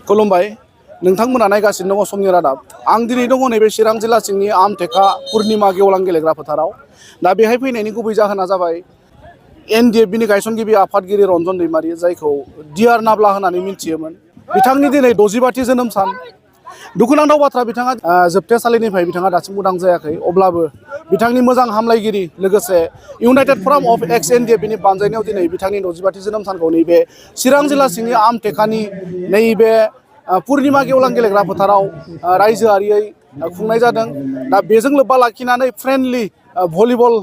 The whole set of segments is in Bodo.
खुलुमबाय नोंथांमोना नायगासिनो दङ समनि रादाब आं दिनै दङ नैबे चिरां जिल्ला सिंनि आमटेका पुर्निमा गेवलां गेलेग्रा फोथाराव दा बेहाय फैनायनि गुबै जाहोना जाबाय एनडिएफबिनि गायसनगिरि आफादगिरि रन्जन दैमारि जायखौ डिआर नाब्ला होननानै मिथियोमोन बिथांनि दिनै 65थि जोनोम सान दुखुनांथाव बाथ्रा बिथाङा जोबथेसालिनिफ्राय बिथाङा दासिम उदां जायाखै अब्लाबो बिथांनि मोजां हामलायगिरि लोगोसे इउनाइटेड फराम अफ एक्स एनडिएफबिनि बानजायनायाव दिनै बिथांनि 65थि जोनोम सानखौ नैबे चिरां जिल्ला सिंनि आमटेकानि नैबे पुर्निमा गेवलां गेलेग्रा फोथाराव रायजोआरियै खुंनाय जादों दा बेजों लोब्बा लाखिनानै फ्रेन्डलि भलिबल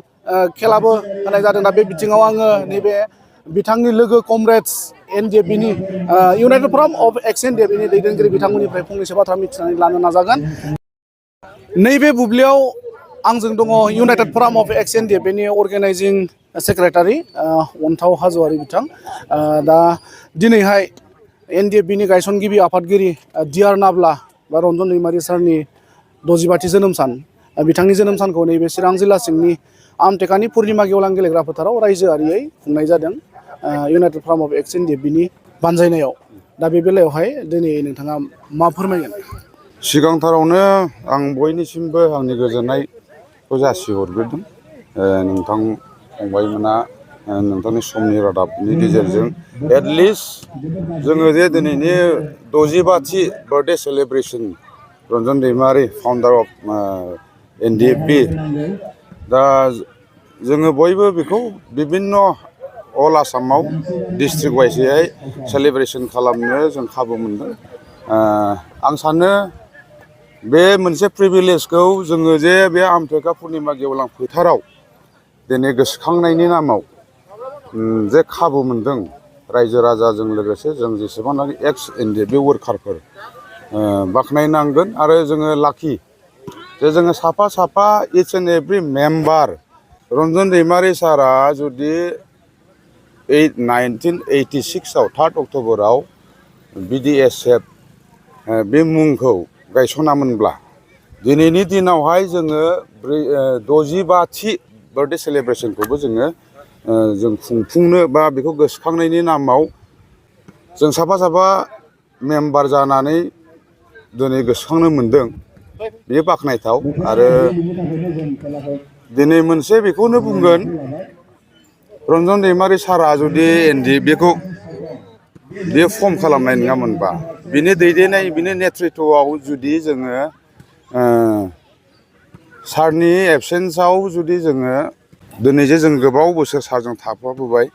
खेलाबो होनाय जादों दा बे बिथिङाव आङो नैबे बिथांनि लोगो कमरेड्स एनडिएफबिनि इउनाइटेड फराम अफ एक्स एनडिएफबिनि दैदेनगिरि बिथांमोननिफ्राय फंनैसो बाथ्रा मिथिनानै लानो नाजागोन नैबे बुब्लियाव आंजों दङ इउनाइटेड फराम अफ एक्स एनडिएफबिनि अर्गेनाइजिं सेक्रेटारि अन्थाव हाज'वारि बिथां दा दिनैहाय एनडिएफबिनि गायसनगिरि आफादगिरि डिआर नाब्ला बा रन्जन दैमारि सारनि 65थि जोनोम सान बिथांनि जोनोम सानखौ नैबे चिरां जिल्ला सिंनि आमटेकानि पुर्निमा गेवलां गेलेग्रा फोथाराव रायजोआरियै खुंनाय जादों इउनाइटेड फराम अफ एक्स एनडिएफबिनि बानजायनायाव दा बे बेलायावहाय दिनै नोंथाङा मा फोरमायगोन सिगांथारावनो आं बयनिसिमबो आंनि गोजोननायखौ जासिहरग्रोदों नोंथां फंबायमोना नोंथांनि समनि रादाबनि गेजेरजों एटलिस्ट जोङो जे दिनैनि 65थि birthday celebration Ranjan Daimary founder of NDFB दा जोङो बयबो बेखौ बिभिन्न अल आसामाव डिस्ट्रिक्ट वाइजैहाय सेलिब्रेसन खालामनो जों खाबु मोनदों आं सानो बे मोनसे प्रिभिलेजखौ जोङो जे बे आमटेका पुर्निमा गेवलां फोथाराव दिनै गोसोखांनायनि नामाव जे खाबु मोनदों रायजो राजाजों लोगोसे जों जेसेबांनाखि एक्स एनडिएफबि वार्कारफोर बाख्नायनांगोन आरो जोङो लाखि जे जोङो साफा साफा each and every member Ranjan Daimary सारा जुदि 1986आव 3 अक्ट'बराव बिडिएसएफ बे मुंखौ गायसनामोनब्ला दिनैनि दिनावहाय जोङो 65थि बार्थडे सेलिब्रेसनखौबो जों खुंफुंनो बा बेखौ गोसोखांनायनि नामाव जों साफा साफा मेम्बार जानानै दिनै गोसोखांनो मोनदों बेयो बाख्नायथाव आरो दिनै मोनसे बेखौनो बुंगोन रन्जन दैमारि सारा जुदि एनडिएफबिखौ बेयो फर्म खालामनाय नङामोनबा बिनि दैदेननाय बिनि नेतृत्वआव जुदि जोङो सारनि एबसेन्सआव जुदि जोङो दिनै जे जों गोबाव बोसोर सारजों थाफाबोबाय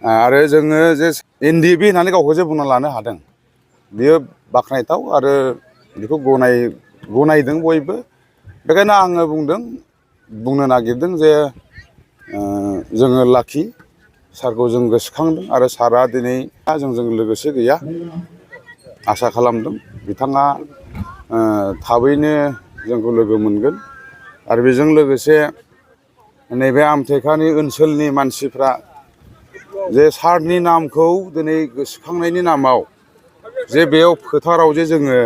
आरो जोङो जे एनडिएफबि होननानै गावखौ जे बुंना लानो हादों बियो बाख्नायथाव आरो बेखौ गनायदों बयबो बेखायनो आङो बुंनो नागिरदों जे जोङो लाखि सारखौ जों गोसोखांदों आरो सारा दिनै जोंजों लोगोसे गैया आसा खालामदों बिथाङा थाबैनो जोंखौ लोगो मोनगोन आरो बेजों लोगोसे नैबे आमटेकानि ओनसोलनि मानसिफ्रा जे सारनि नामखौ दिनै गोसोखांनायनि नामाव जे बेयाव फोथाराव जे जोङो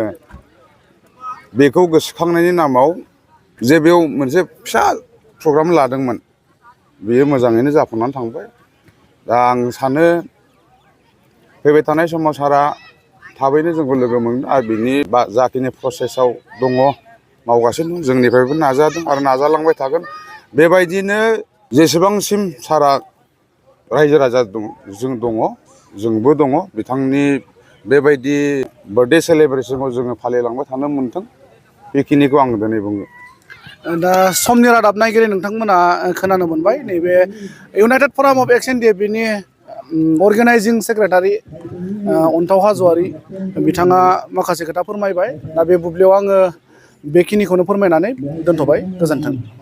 बेखौ गोसोखांनायनि नामाव जे बेयाव मोनसे फिसा प्रग्राम लादोंमोन बेयो मोजाङैनो जाफुंनानै थांबाय दा आं सानो फैबाय थानाय समाव सारा थाबैनो जोंखौ लोगो मोनगोन आरो बिनि जाखिनि प्रसेसआव दङ मावगासिनो दं जोंनिफ्रायबो नाजादों आरो नाजालांबाय थागोन बेबायदिनो जेसेबांसिम सारा रायजो राजा दङ जोंबो दङ बिथांनि बेबायदि बार्थडे सेलिब्रेसनखौ जोङो फालिलांबाय थानो मोन्थों बेखिनिखौ आं दिनै बुङो दा समनि रादाब नायगिरि नोंथांमोना खोनानो मोनबाय नैबे इउनाइटेड फराम अफ एक्स एनडिएफबिनि अर्गेनाइजिं सेक्रेटारि अन्थाव हाज'वारि बिथाङा माखासे खोथा फोरमायबाय दा बे बुब्लियाव आङो बेखिनिखौनो फोरमायनानै दोनथ'बाय गोजोन्थों